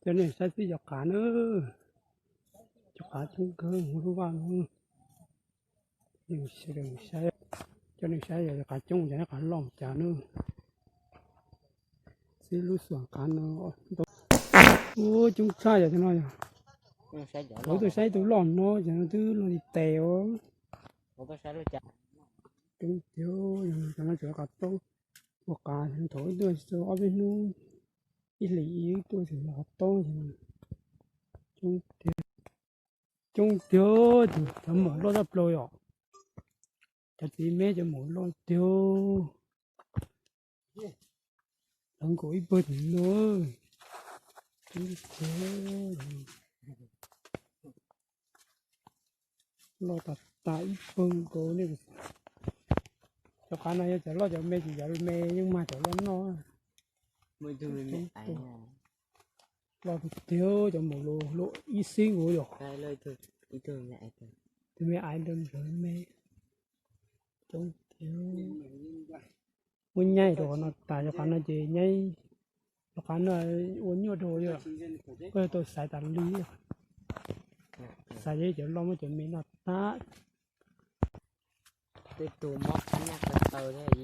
Cov nej saib xwb cov qav na, cov qav coob kawg mus lub vaj no. Cov nej saib yog cov qav coob, cov nej qav loj cas na. Xib lub xuam qav no ntau. Ua coob tshaj yog cov no yog. Kuv tuaj saib tus loj no, cov no twb loj li tes os. Coob tiag, cov no tseem qav taub, ua qav thaum ib tuaj tsis tau ob peb hnub, ib hlis ib tuaj tseem qav taub. Coob tiag, coob tiag, cov maum loj tshaj plaws yom. Cov txiv me cov maum loj tiag. Lawv nkaum ib pawg tim no. Loj tas tas ib pawg nkaus. Cov qav no yog cov loj cov me, ces cov me yeej mag cov loj noj. Loj tiag, cov maum luaj ib xib nkaus yom. Tus me aiv ntawd cov me coob tiag. Muab nyaib rau qhov no tas, cov qav no ces nyaib, cov qav no ua nyuaj rau yom. Koj yuav tau xaiv tas li, xaiv cov loj muab cov me noj tag. Tej tus mob qab nyaj taw taw thiab.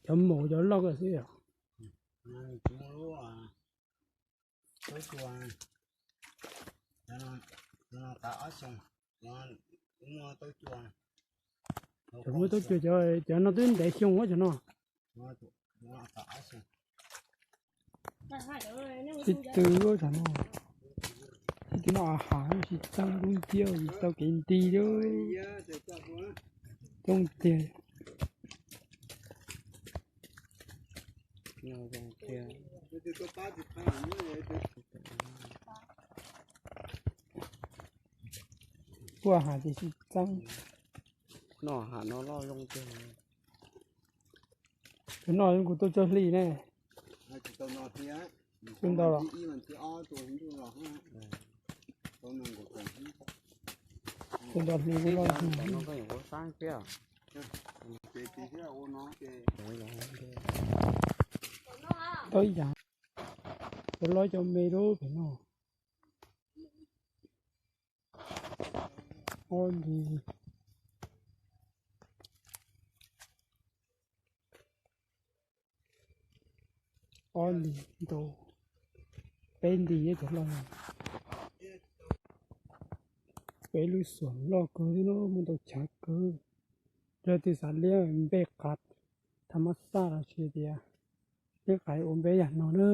Cov maum cov loj kawg xwb yom. Cov muaj taub cua, cov no twb ntev xyoo ua cov no. Tib tw, cov no, tib tw no hav tsis txeeb dub nciab tsis tau kev nti li. Coob tiag. Kuj hav ces tsis txeeb. Noj hav no loj zoo tiag. Cov no kuv tuaj cuaj hli ne. Tsis ntau los? Tsis ntau hli kuj loj. Tau ib yam, cov loj cov me lub pem no. Ob li, ob li ntau, peb nti cov loj. Peb lub xuam loj kawg thiab no, muaj ntau chav kawg. Yog tus xav liab npej qav tha mab xaj los sis tias liab qav ua npej yam no na.